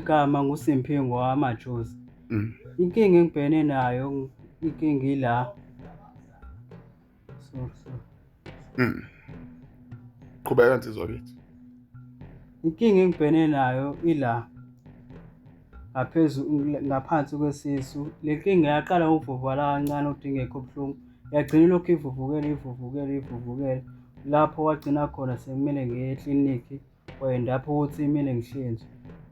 Igama nguSimphiwe wakaMajozi. Inkinga engibhekene nayo, inkinga ila, sorry, sorry. Qhubeka nsizwa kithi. Inkinga engibhekene nayo ila ngaphezu ngaphansi kwesisu. Le nkinga yaqala ngokuvuvukala kancane kodwa ingekho buhlungu, yagcina ilokhu ivuvukele ivuvukele ivuvukele. Lapho kwagcina khona sekumele ngiye eklinikhi kwa-end-up ukuthi kumele ngihlinzwe.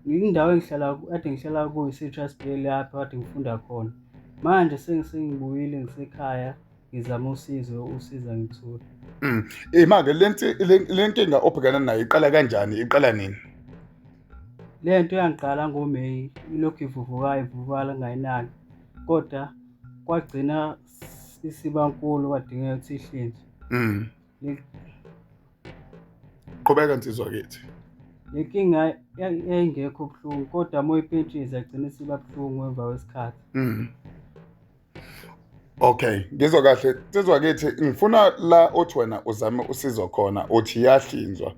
Indawo engihlala kade ngihlala kuyo i-Citrus Bay lapho kade ngifunda khona. Manje sengibuyile ngisekhaya ngizama usizo, usizo angitholi. Ima-ke le nkinga obhekana nayo iqala kanjani? Iqala nini? Le nto yangiqala ngoMeyi ilokhu ivuvuka ivuvukala ngingayinaki, kodwa kwagcina isiba nkulu kwadingeka ukuthi ihlinzwe. Qhubeka nsizwa kithi. Le nkinga yayingekho buhlungu kodwa uma uyipentshisa yagcina isiba buhlungu emva kwesikhathi. Okay, ngizwa kahle. Nsizwa kithi ngifuna la othi wena uzame usizo khona uthi yahlinzwa.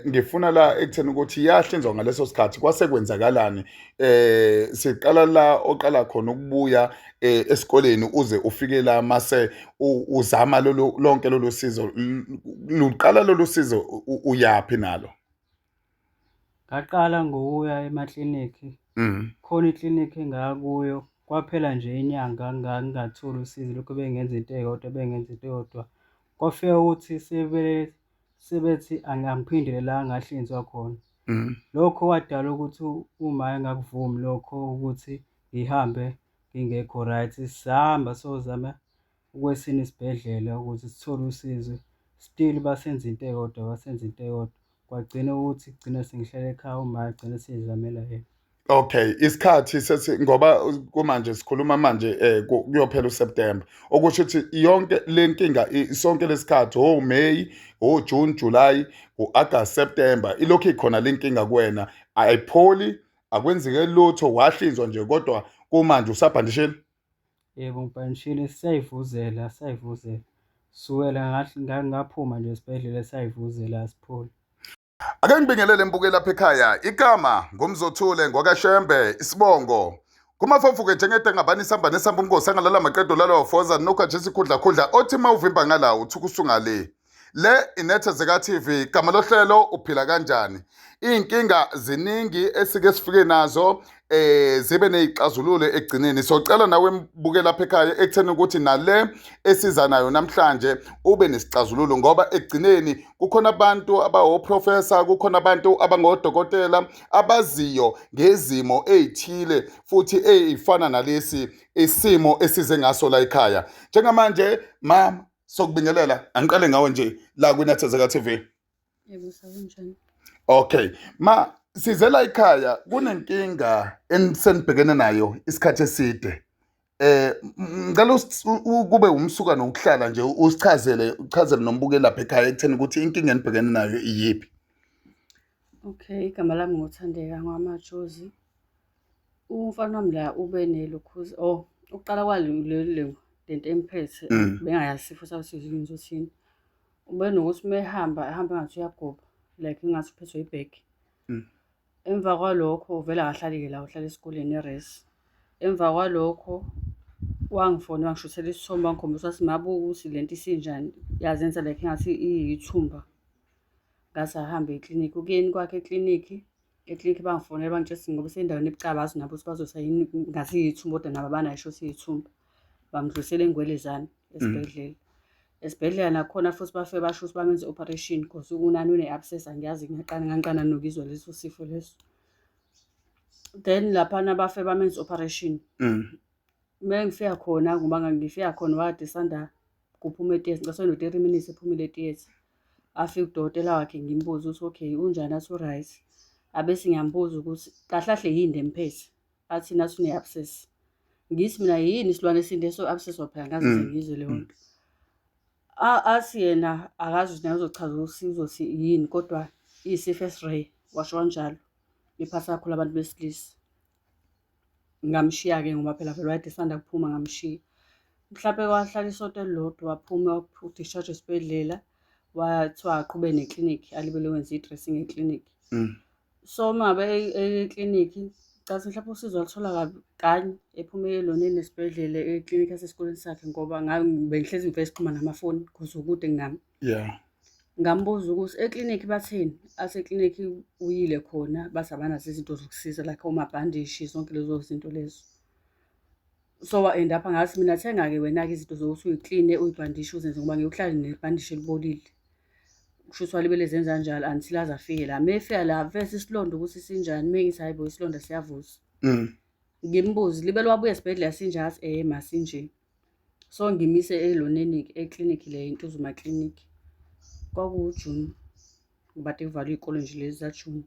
Ngifuna la ekutheni ukuthi yahlinzwa ngaleso sikhathi kwase kwenzakalani? Siqala la oqala khona ukubuya esikoleni uze ufike la mase uzama lolu lonke lolu sizo luqala lolu sizo uyaphi nalo? Ngaqala ngokuya emaklinikhi. Khona iklinikhi engaya kuyo kwaphela nje inyanga ngingatholi usizo lokhu bengenza into eyodwa bengenza into eyodwa. Kwafika ukuthi sebethi angiphindele la engahlinzwa khona. Lokho kwadala ukuthi uma engakuvumi lokho ukuthi ngihambe ngingekho right. Sahamba siyozama kwesinye isibhedlela ukuze sithole usizo, still basenza into eyodwa basenza into eyodwa. Kwagcina ukuthi kugcina sengihlala ekhaya uma agcine esey'zamela yena. Okay, isikhathi sethi ngoba kumanje sikhuluma manje kuyophela uSeptember. Okusho ukuthi yonke le nkinga sonke lesikhathi o May, o June, July, uAugust, September ilokhu ikhona le nkinga kuwena. Ayipholi, akwenzeke lutho, wahlinzwa nje kodwa kumanje usabhandishile. Yebo, ngibhandishile sisayivuzela, sisayivuzela. Sukela ngaphuma nje esibhedlela sayivuzela asipholi. Ake ngibingelele mbuke lapha ekhaya. Igama ngumzothule ngwakaShembe isibongo. Kumafofuke njengedengabani isamba nesamba umngosi angalala maqedo lalo wafoza nokha nje sikhudla khudla othi mawuvimba ngala uthuka usungale. Le inethe zika TV gama lohlelo uphila kanjani. Inkinga ziningi esike sifike nazo zibe nezixazululo ekugcineni. Socela nawe mbuke lapha ekhaya ekutheni ukuthi nale esiza nayo namhlanje ube nesixazululo ngoba ekugcineni kukhona abantu abawoprofessor, kukhona abantu abangodokotela abaziyo ngezimo ezithile futhi ezifana nalesi isimo esize ngaso la ekhaya. Njengamanje mama sokubingelela angiqale ngawe nje la kwiNethezeka TV. Yebo, sakunjani? Okay, ma sizela ekhaya kunenkinga enisenibhekene nayo isikhathi eside. Ngicela kube umsuka nokuhlala nje usichazele uchazele nombukeli lapha ekhaya ekutheni ukuthi inkinga enibhekene nayo iyiphi. Okay, igama lami nguThandeka ngwamaJozi. Umfana wami la ube nelokhuza, oh, ukuqala kwalo lento emphethe bengayazi isifo sayo sizini uthini. Ube nokuthi uma ehamba ahambe engathi uyagoba, like engathi uphethwe ibhegi. Emva kwalokho vele akahlali-ke la, uhlala esikoleni e-res. Emva kwalokho wangifonela wangishuthela isithombe wangikhombisa wathi mabuka ukuthi lento isinjani, yazenza like engathi iyithumba. Ngaze ahambe eklinikhi, ukuyeni kwakhe eklinikhi, eklinikhi bangifonela bangitshela ukuthi ngoba isendaweni ebucayi abazi nabo ukuthi bazosa yini ngathi iyithumba kodwa nabo abanayo sho ukuthi iyithumba. Bamdlulisela eNgwelezane esibhedlela. Esibhedlela nakhona futhi bafike basho ukuthi bamenze i-operation cause unani une-abscess angiyazi ngaqala ngangiqala nokuzwa leso sifo leso. Then laphana bafike bamenza i-operation. Uma ngifika khona ngoba ngangifika khona wakade esanda kuphuma e-theatre, ngicela no-30 minutes ephumile e-theatre. Afike udokotela wakhe ngimbuze ukuthi okay unjani athi u-right. Abese ngiyambuza ukuthi kahle kahle yini le emphethe? Athi nathi une-abscess. Ngithi mina yini isilwane esinde eso-abscess waphela ngaze ngizwe leyo nto. Athi yena akazi ukuthi naye uzochaza ukuthi uzothi yini kodwa iyisifo esi-rare washo kanjalo. Iphatha kakhulu abantu besilisa. Ngamshiya-ke ngoba phela vele wayede esanda kuphuma ngamshiya. Mhlampe kwahlala isonto elilodwa waphuma u-discharge esibhedlela wathiwa aqhube neklinikhi alibele wenza i-dressing eklinikhi. So uma ngabe eklinikhi, cathi mhlawumpe usizo aluthola kabi kanye ephume eloneni esibhedlela eklinikhi yasesikoleni sakhe ngoba bengihlezi ngivele sixhumana ngamafoni cause ukude kunami. Ngambuza ukuthi eklinikhi batheni, athi eklinikhi uyile khona bathi abanazo izinto zokusiza like omabhandishi zonke lezo zinto lezo. So wa-end up-a ngathi mina thenga-ke wena-ke izinto zokuthi uyikline uyibhandishe uzenze ngoba ngeke uhlale nebhandishi elibolile. Kushuthi walibele ezenza kanjalo until aze afike la. Uma efika la vese isilonda ukuthi sinjani, uma ngithi hhayi bo isilonda siyavuza. Ngimbuze libele wabuya esibhedlela sinje athi masinje. So ngimise eloneni-ke eklinikhi le iNtuzuma Clinic. KwakuwuJuni ngoba kade kuvalwe iy'kole nje lezi zaJuni.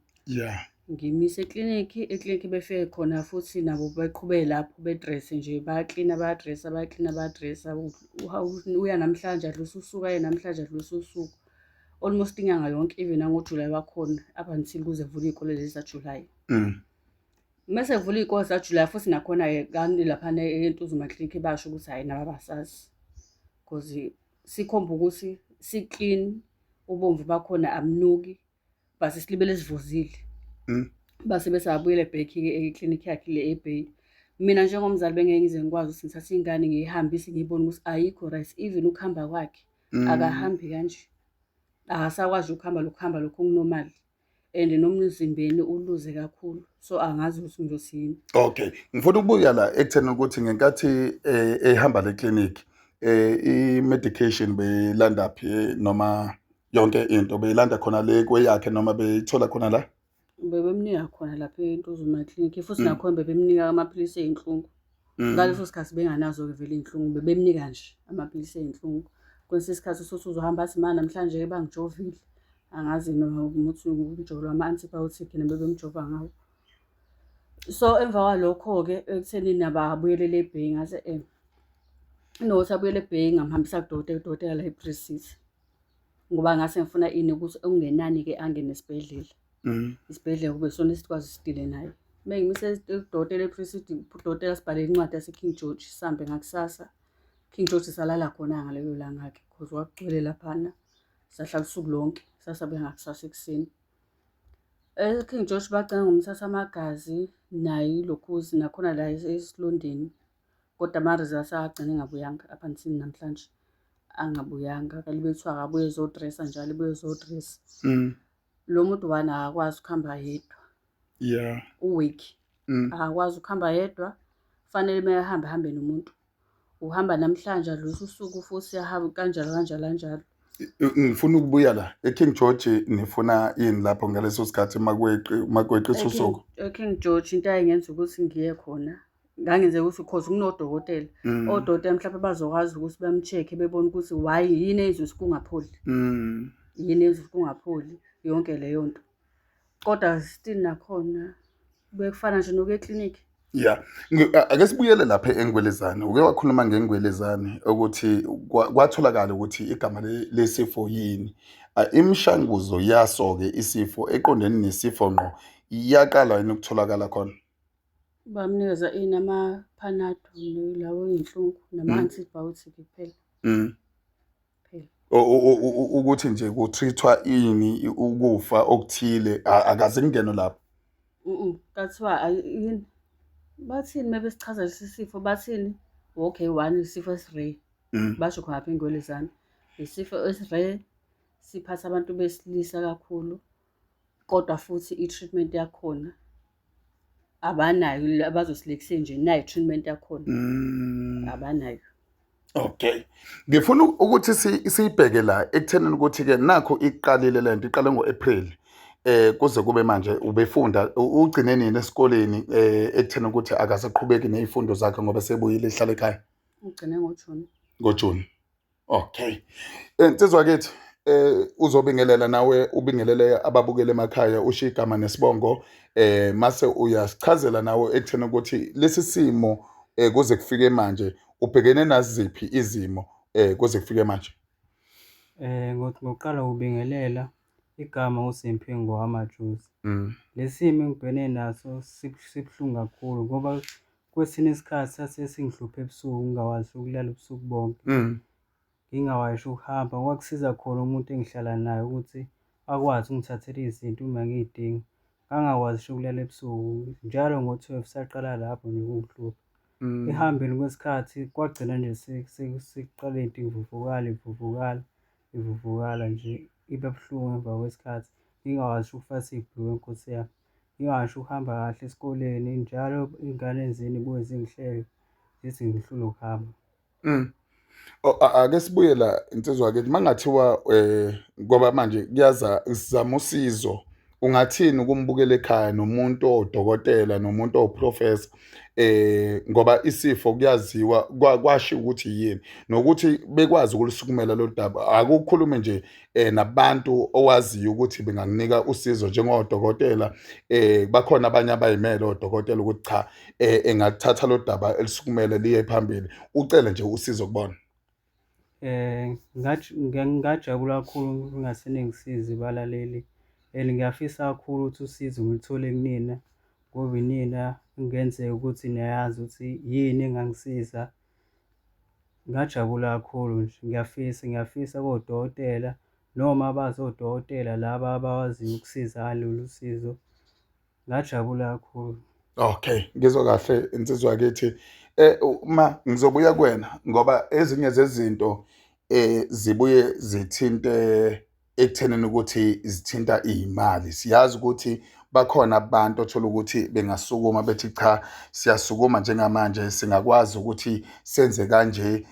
Ngimise eklinikhi, eklinikhi befike khona futhi nabo beqhubeke lapho bedrese nje bayaklina bayadresa bayaklina bayadresa. Uya namhlanje adlulise usuku aye namhlanje adlulise usuku. Almost inyanga yonke even nangoJulayi wakhona up until kuze kuvulwe iy'kole lezi zaJulayi. Mese kuvulwa iy'kole zaJulayi futhi nakhona-ke kanti laphana eNtuzuma Clinic basho ukuthi hhayi nabo abasazi. Cause sikhomba ukuthi si-clean, ubomvu bakhona abunuki, but silibele sivuzile. Base bese abuyele back-ke eklinikhi yakhe le eBay. Mina njengomzali bengeke ngize ngikwazi ukuthi ngithathe ingane ngiyihambise ngiyibone ukuthi ayikho right, even ukuhamba kwakhe akahambi kanje. Akasakwazi ukuhamba lokuhamba lokhu oku-normal and nomzimbeni uluze kakhulu so angazi ukuthi ngizothini. Okay, ngifuna ukubuya la ekutheni ukuthi ngenkathi ehamba le clinic i-medication beyilanda phi noma yonke into beyilanda khona le kweyakhe noma beyithola khona la? Bebemnika khona lapha eNtuzuma Clinic futhi nakhona bebemnika amaphilisi ey'nhlungu. Ngaleso sikhathi benganazo-ke vele iy'nhlungu, bebemnika nje amaphilisi ey'nhlungu. Kwesinye isikhathi usuthi uzohamba athi ma namhlanje-ke bangijovile. Angazi noma umuthi umjovo wama-antibiotic yena bebemjova ngawo. So emva kwalokho-ke ekuthenini nabo abuyelele eBay ngase nokuthi abuyele eBay ngamhambisa kudokotela, udokotela la e-Bree City. Ngoba ngase ngifuna ini ukuthi okungenani-ke angene esibhedlela. Isibhedlela kube isona esikwazi sidile naye. Uma ngimise kudokotela e-Bree City, udokotela asibhalele incwadi yase-King George sihambe ngakusasa. King George salala khona ngalelo langa-ke cause kwakugcwele laphana. Sahlala usuku lonke, sasabuya ngakusasa ekuseni. E-King George bagcina ngomthatha amagazi naye ilokhuzi nakhona la esilondeni. Kodwa ama-results agcine engabuyanga up until namhlanje angabuyanga. Kalibe kuthiwa akabuye ezodresa njalo ebuye ezodresa. Lo muntu one akakwazi ukuhamba yedwa. U-weak. Akakwazi ukuhamba yedwa. Kufanele uma ehamba ahambe nomuntu. Uhamba namhlanje adlulise usuku futhi ahambe kanjalo kanjalo kanjalo. Ngifuna ukubuya la eKing George, nifuna yini lapho ngaleso sikhathi makweqisa usuku? EKing George into ayengenza ukuthi ngiye khona ngangenzeka ukuthi cause kunodokotela. Odokotela mhlawumbe bazokwazi ukuthi bam-check-e bebone ukuthi why yini eyenza ukuthi kungapholi. Yini eyenza ukuthi kungapholi yonke leyo nto. Kodwa still nakhona bekufana nje nokuya eklinikhi. Yeah. Ake sibuyele lapha eNgwelezane. Uke wakhuluma ngeNgwelezane ukuthi kwatholakala ukuthi igama lesifo yini. Imishanguzo yaso-ke isifo eqondene nesifo ngqo iyaqala yini ukutholakala khona? Bamnikeza ini ama-Panado lawo ey'nhlungu nama-antibiotic kuphela. Kuphela. Ukuthi nje ku-treat-wa ini ukufa okuthile akaze kungene lapho. Kathiwa yini bathini uma besichaza lesi sifo bathini? Okay, one isifo esi-rare. Basho khona lapha eNgwelezane. Isifo esi-rare siphatha abantu besilisa kakhulu kodwa futhi i-treatment yakhona abanayo abazosilekise nje nayo i-treatment yakhona. Abanayo. Okay. Ngifuna ukuthi siyibheke la ekuthenini ukuthi ke nakho iqalile lento iqale ngo-April kuze kube manje ubefunda ugcine nini esikoleni ekutheni ukuthi akasaqhubeki nezifundo zakhe ngoba sebuyile ehlala ekhaya? Ugcine ngoJune. NgoJune. Okay. Nsizwa kithi uzobingelela nawe ubingelele ababukele emakhaya usho igama nesibongo mase uyasichazela nawe ekutheni ukuthi lesi simo kuze kufike manje ubhekene naziphi izimo kuze kufike manje. Ngokuqala ukubingelela igama uSimphiwe ngowamaJuzi. Lesi simo engibhekene naso sibuhlungu kakhulu ngoba kwesinye isikhathi sase singihlupha ebusuku ngingakwazi ukulala ubusuku bonke. Ngingakwazi ukuhamba kwakusiza khona umuntu engihlala naye ukuthi akwazi ukungithathela izinto uma ngiy'dinga. Ngangingakwazi ngisho ukulala ebusuku, njalo ngo-12 saqala lapho nje ukungihlupha. Ekuhambeni kwesikhathi kwagcina nje sekuqala into ivuvukala, ivuvukala, ivuvukala nje iba buhlungu emva kwesikhathi. Ngingakwazi ngisho ukufasa ibhulukwe Nkosi yami, ngingasho ukuhamba kahle esikoleni, njalo iy'ngane zibuye zingihleke zithi ngihlulwa ukuhamba. Oh, ake sibuye la insizwa yakithi mangathiwa ngoba manje kuyaza sizama usizo ungathini ukumbukela ekhaya nomuntu owudokotela nomuntu owuprofessor ngoba isifo kuyaziwa kwashiwo ukuthi yini nokuthi bekwazi ukulisukumela lolu daba akukhulume nje nabantu owaziyo ukuthi bengakunika usizo njengodokotela bakhona abanye abayimele odokotela ukuthi cha engathatha lo daba elisukumele liye phambili ucele nje usizo kubona. Ngingajabula kakhulu ngingase ningisize balaleli and ngiyafisa kakhulu ukuthi usizo ngilithole kunina ngoba inina kungenzeka ukuthi niyayazi ukuthi yini engangisiza. Ngingajabula kakhulu nje, ngiyafisa ngiyafisa kodokotela noma abazi odokotela laba abawaziyo ukusiza ngalolu sizo. Ngajabula kakhulu. Okay, ngizwa kahle insizwa yakithi. Ma ngizobuya kuwena ngoba ezinye zezinto zibuye zithinte ekuthenini ukuthi zithinta iy'mali. Siyazi ukuthi bakhona abantu othola ukuthi bengasukuma bethi cha siyasukuma njengamanje singakwazi ukuthi senze kanje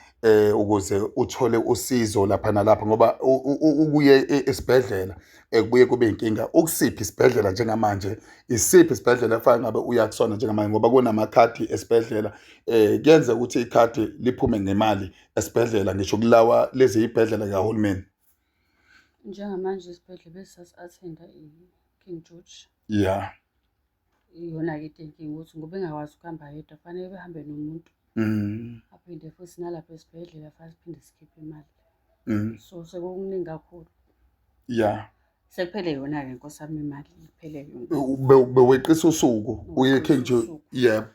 ukuze uthole usizo lapha nalapha ngoba ukuye esibhedlela kubuye kube inkinga. Ukusiphi isibhedlela njengamanje? Isiphi isibhedlela efana ngabe uya kusona njengamanje ngoba kunamakhadi esibhedlela kuyenzeka ukuthi ikhadi liphume ngemali esibhedlela ngisho kulawa lezi ibhedlela kahulumeni. Njengamanje isibhedlela besasi-attend-a i-King George. Iyona-ke into eyinkinga ukuthi ngoba engakwazi ukuhamba yedwa kufanele behambe nomuntu. Aphinde futhi nalapha esibhedlela fanele siphinde sikhiphe imali. So sekukuningi kakhulu. Sekuphele yona-ke nkosi yami imali, iphele yona. Beweqisa usuku uye King George. Yebo.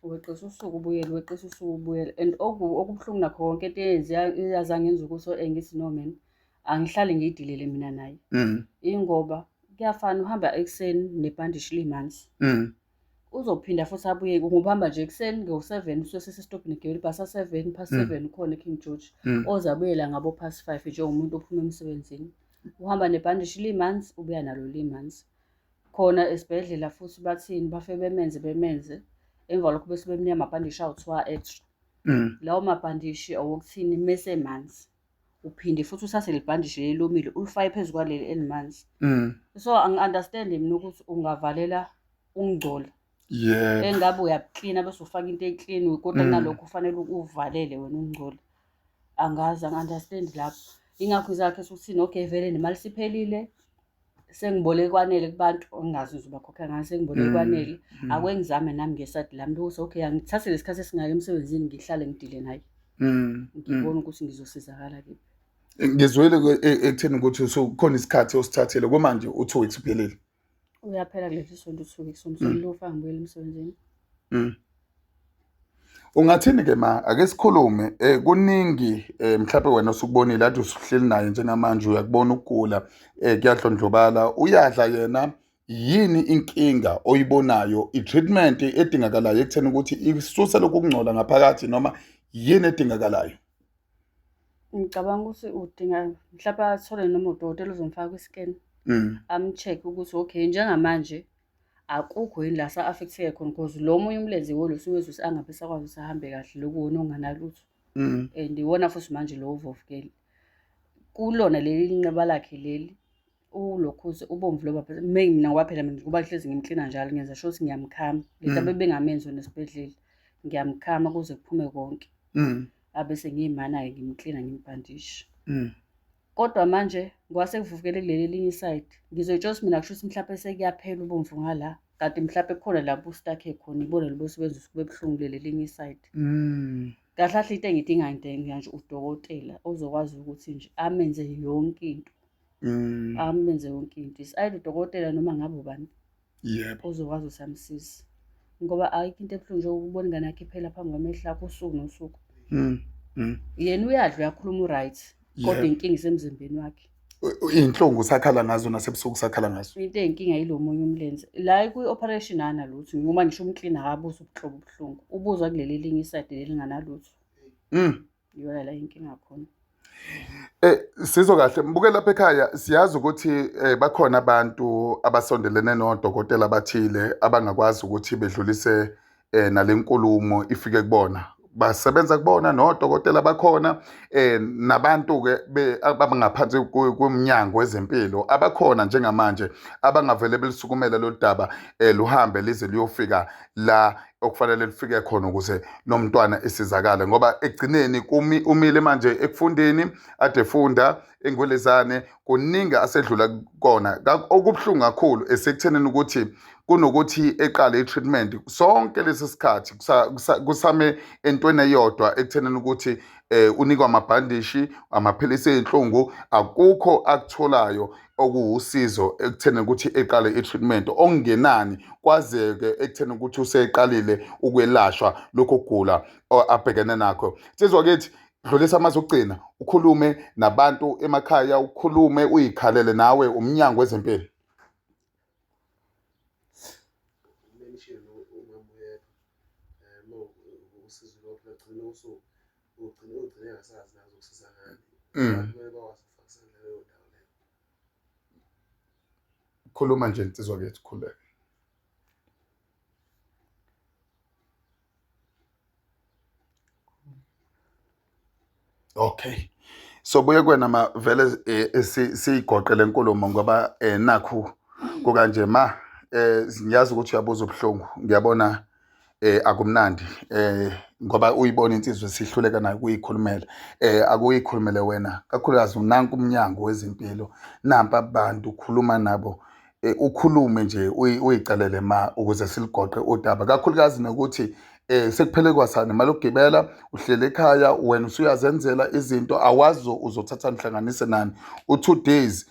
Weqisa usuku ubuyele, weqisa usuku ubuyele. And okubuhlungu nakho konke into eyenziwa eyazange ngenza ukuthi ngithi no man, angihlale ngiyidilele mina naye. Ingoba kuyafana uhamba ekuseni nebhandishi limanzi. Uzophinda futhi abuye ngoba uhamba nje ekuseni ngo-7 usuke sesesitobhini egibela ibhasi 7 past 7 ukhona eKing George. Ozabuyela ngabo past 5 njengomuntu ophuma emsebenzini. Uhamba nebhandishi limanzi ubuya nalo limanzi. Khona esibhedlela futhi bathini bafike bemenze bemenze emva lokho bese bemnika amabhandishi awu-2 extra. Lawo mabhandishi awokuthini mese manzi. Uphinde futhi uthathe leli bhandishi leli lomile ulifake phezu kwaleli elimanzi. So angi-understand mina ukuthi ungavalela ukungcola. Engabe uyaklina bese ufaka into eklini kodwa kunalokho kufanele uvalele wena ukungcola. Angazi angi-understand lapho. Ingakho izakhe sokuthini okay vele nemali siphelile sengiboleke kwanele kubantu engingazi ngizobakhokhela ngani sengiboleke kwanele. Ake ngizame nami ngesayidi lami ukuthi okay angithathe lesikhathi esingaka emsebenzini ngihlale ngidile naye. Ngibone ukuthi ngizosizakala kephi. Ngizwile ekutheni ukuthi usukhona isikhathi osithathile kumanje u-2 weeks uphelile. Uyaphela kuleli sonto u-2 weeks umsombuluko ngibuyele emsebenzini. Ungathini ke ma ake sikhulume kuningi mhlawumbe wena osukubonile ade usuhleli naye njengamanje uyakubona ukugula kuyadlondlobala uyadla yena yini inkinga oyibonayo i-treatment edingakalayo ekutheni ukuthi isuse lokhu kungcola ngaphakathi noma yini edingakalayo? Ngicabanga ukuthi udinga mhlawumbe athole noma udokotela uzomfaka kwi-scan am-check ukuthi okay njengamanje akukho yini la sa-affect-eke khona because lo omunye umlenze iwona osuke ukuthi angabe esakwazi ukuthi ahambe kahle loku wona onganalutho. And iwona futhi manje lo ovovukele. Kulona leli nxeba lakhe leli ulokhuze ubomvu loba mina ngoba phela mina kuba hlezi ngimklina njalo ngenza sure ukuthi ngiyamkhama. Lento abebengamenzi wona esibhedlela ngiyamkhama kuze kuphume konke. Abese ngiyimana-ke ngimklina ngimbhandisha. Kodwa manje ngoba sekuvuvukele kuleli elinye isayidi ngizoyitshela ukuthi mina kusho ukuthi mhlawumpe sekuyaphela ubomvu ngala kanti mhlawumpe kukhona la bustakhe khona ibona lobo sebenza ukuthi kube buhlungu kuleli elinye isayidi. Kahle kahle into engiyidingayo ngidinga nje udokotela ozokwazi ukuthi nje amenze yonke into. Amenze yonke into. Is either udokotela noma ngabe ubani. Ozokwazi ukuthi amsize. Ngoba ayikho into ebuhlungu nje ukubona ingane yakhe iphela phambi kwamehlo akho usuku nosuku. Yena uyadla uyakhuluma u-right kodwa inkinga isemzimbeni wakhe. Iy'nhlungu usakhala ngazo nasebusuku usakhala ngazo. Into eyinkinga yilo munye umlenze. La kwi-operation analutho noma ngisho umklina akabuza ubuhlobo ubuhlungu. Ubuzwa kuleli elinye isayidi leli linganalutho. Iyona la inkinga khona. Sizwe kahle mbuke lapha ekhaya siyazi ukuthi bakhona abantu abasondelene nodokotela abathile abangakwazi ukuthi bedlulise nalenkulumo ifike kubona basebenza kubona nodokotela bakhona nabantu ke abangaphansi komnyango wezempilo abakhona njengamanje abangavele belisukumela lolu daba luhambe lize liyofika la okufanele lifike khona ukuze lo mntwana esizakale ngoba ekugcineni kumi umile manje ekufundeni ade funda engwelezane kuningi asedlula kona okubuhlungu kakhulu esekuthenini ukuthi kunokuthi eqale i-treatment sonke lesi sikhathi kusame entweni eyodwa ekuthenini ukuthi unikwa amabhandishi amaphilisi ey'nhlungu akukho akutholayo okuwusizo ekutheni ukuthi eqale i-treatment okungenani kwazeke ekutheni ukuthi useqalile ukwelashwa lokho kugula abhekene nakho. Nsizwa kithi dlulisa amazwi okugcina ukhulume nabantu emakhaya ukhulume uyikhalele nawe umnyango wezempilo. Ugcine ugcine engasazi la azokusiza ngani. Abantu kumele bakwazi ukufaka isandla kuleyo ndawo leyo. Khuluma nje nsizwa kethu khuleka. Okay. So buye kuwena ma vele siyigoqe le nkulumo ngoba nakhu kukanje ma ngiyazi ukuthi uyabuza ubuhlungu ngiyabona akumnandi ngoba uyibona insizwa sihluleka nayo kuyikhulumela akuyikhulumele wena kakhulukazi nanku umnyango wezempilo nampa abantu ukhuluma nabo ukhulume nje uyicelele ma ukuze siligoqe udaba kakhulukazi nokuthi sekuphele kwasana imali yokugibela uhlele ekhaya wena usuyazenzela izinto awazi uzothatha nihlanganise nani u-2 days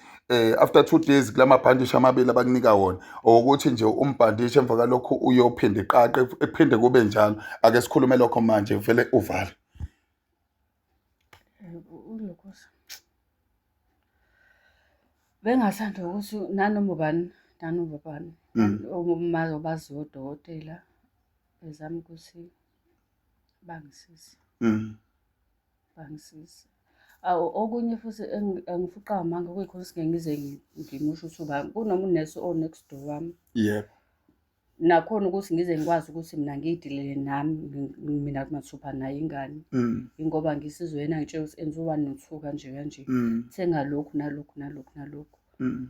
after 2 days kulamabhandishi amabili abakunika wona ukuthi nje umbhandishi emva kalokhu uyophinda iqaqe ephinde kube njalo ake sikhulume lokho manje vele uvale Ulokhoza. Bengathanda ukuthi nanoma ubani nanoma ubani obaziyo odokotela bezame ukuthi bangisize. Bangisize. Awu okunye futhi engifuqa amanga kuyikhona ukuthi ngeke ngize ngimusho ukuthi ubani kunoma unesi o-next door wami. Yebo. Nakhona ukuthi ngize ngikwazi ukuthi mina ngiyidilele nami mina mathupha nayo ingane. Ingoba ngisizwe yena ngitshela ukuthi enza u-one no-two kanje kanje. Thenga lokhu nalokhu nalokhu nalokhu.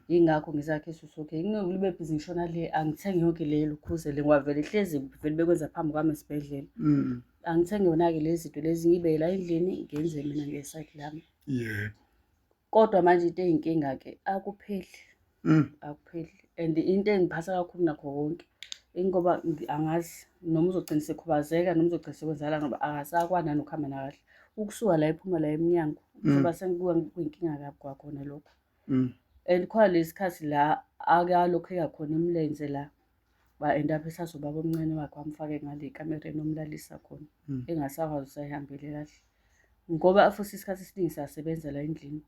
Yingakho ngisakhe isusu okay. Ngeke libe busy ngishona le angithenge yonke le lokhuze le ngoba vele hlezi vele bekwenza phambi kwami esibhedlela. Angithenge yona-ke lezi zinto lezi ngiyibeke la endlini ngenze mina ngesayidi lami. Yebo. Kodwa manje into eyinkinga-ke akupheli. Akupheli. And into engiphatha kakhulu nakho konke ingoba angazi noma uzogcina sekhubazeka noma uzogcina sekwenzakala ngoba akasakwazi nanokuhamba nakahle. Ukusuka la ephuma la emnyango kuzoba sekuba kuyinkinga kabi kwakhona lokho. And khona lesi khathi la akalokhu ekakhona imilenze la wa-end up ethatha ubaba omncane wakhe wamfaka ngale ekamereni omlalisa khona engasakwazi ukuthi ayihambele kahle. Ngoba futhi isikhathi esiningi siyasebenza la endlini,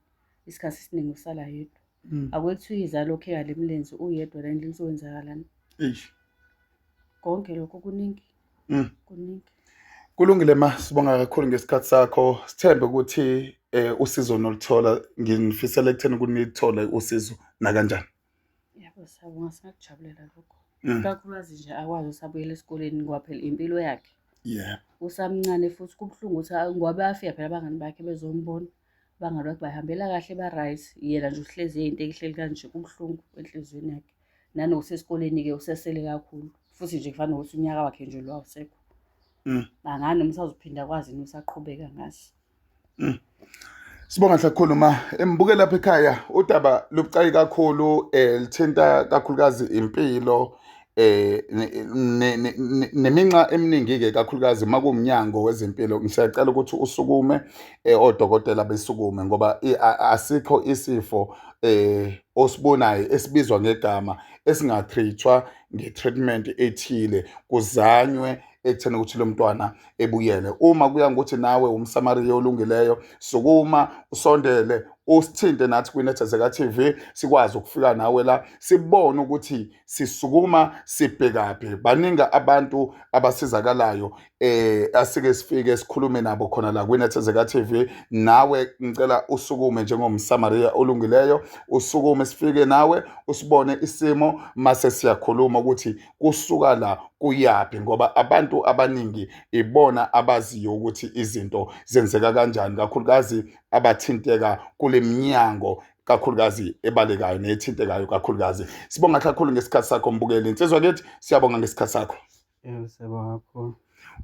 isikhathi esiningi usala yedwa. Akuke kuthiwa izalokhu eyale milenze uyedwa la endlini kuzokwenzakalani? Eish. Konke lokho kuningi. Kuningi. Kulungile ma, sibonga kakhulu ngesikhathi sakho. Sithembe ukuthi usizo noluthola nginifisela ekutheni ukuthi nilithole usizo nakanjani. Yebo, siyabonga singakujabulela lokho. Ikakhulukazi nje akwazi ukuthi abuyele esikoleni ngoba phela impilo yakhe. Yeah. Usamncane futhi kubuhlungu ukuthi ngoba bayafika phela abangani bakhe bezombona. Abangani bakhe bahambela kahle ba-right. Yena nje uhlezi eyinto ehleli kanje kubuhlungu enhliziyweni yakhe. Nanokuthi esikoleni-ke usesele kakhulu. Futhi nje kufana nokuthi unyaka wakhe nje lo awusekho. Angani noma usazophinda akwazi yini usaqhubeka ngazi. Sibonga kakhulu ma embuke lapha ekhaya udaba lubucayi kakhulu lithinta kakhulukazi impilo neminxa eminingi ke kakhulukazi makuwumnyango wezempilo ngisiyacela ukuthi usukume odokotela besukume ngoba asikho isifo osibonayo esibizwa ngegama esingatreatwa nge-treatment ethile kuzanywe ekutheni ukuthi lo mntwana ebuyele. Uma kuya ngokuthi nawe umSamariya olungileyo, sukuma usondele Usithinte nathi kwiNethezeka TV, sikwazi ukufika nawe la, sibone ukuthi sisukuma sibhekaphi. Baningi abantu abasizakalayo, asike sifike sikhulume nabo khona la kwiNethezeka TV. Nawe ngicela usukume njengomSamaria olungileyo, usukume sifike nawe usibone isimo, mase siyakhuluma ukuthi kusuka la kuyaphi, ngoba abantu abaningi ibona abaziyo ukuthi izinto zenzeka kanjani, kakhulukazi abathinteka kule minyango, kakhulukazi ebalekayo nethintekayo kakhulukazi. Sibonga kakhulu ngesikhathi sakho, mbukeli. Insizwa kithi, siyabonga ngesikhathi sakho. Yebo, siyabonga kakhulu.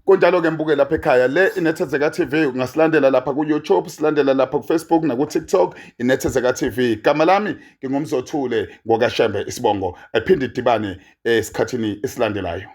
Kunjalo-ke mbuke lapha ekhaya, le iNethezeka TV. Ungasilandela lapha ku-YouTube, silandela lapha ku-Facebook naku-TikTok, iNethezeka TV. Gama lami nginguMzothule ngokaShembe isibongo. Aphinde idibane esikhathini esilandelayo.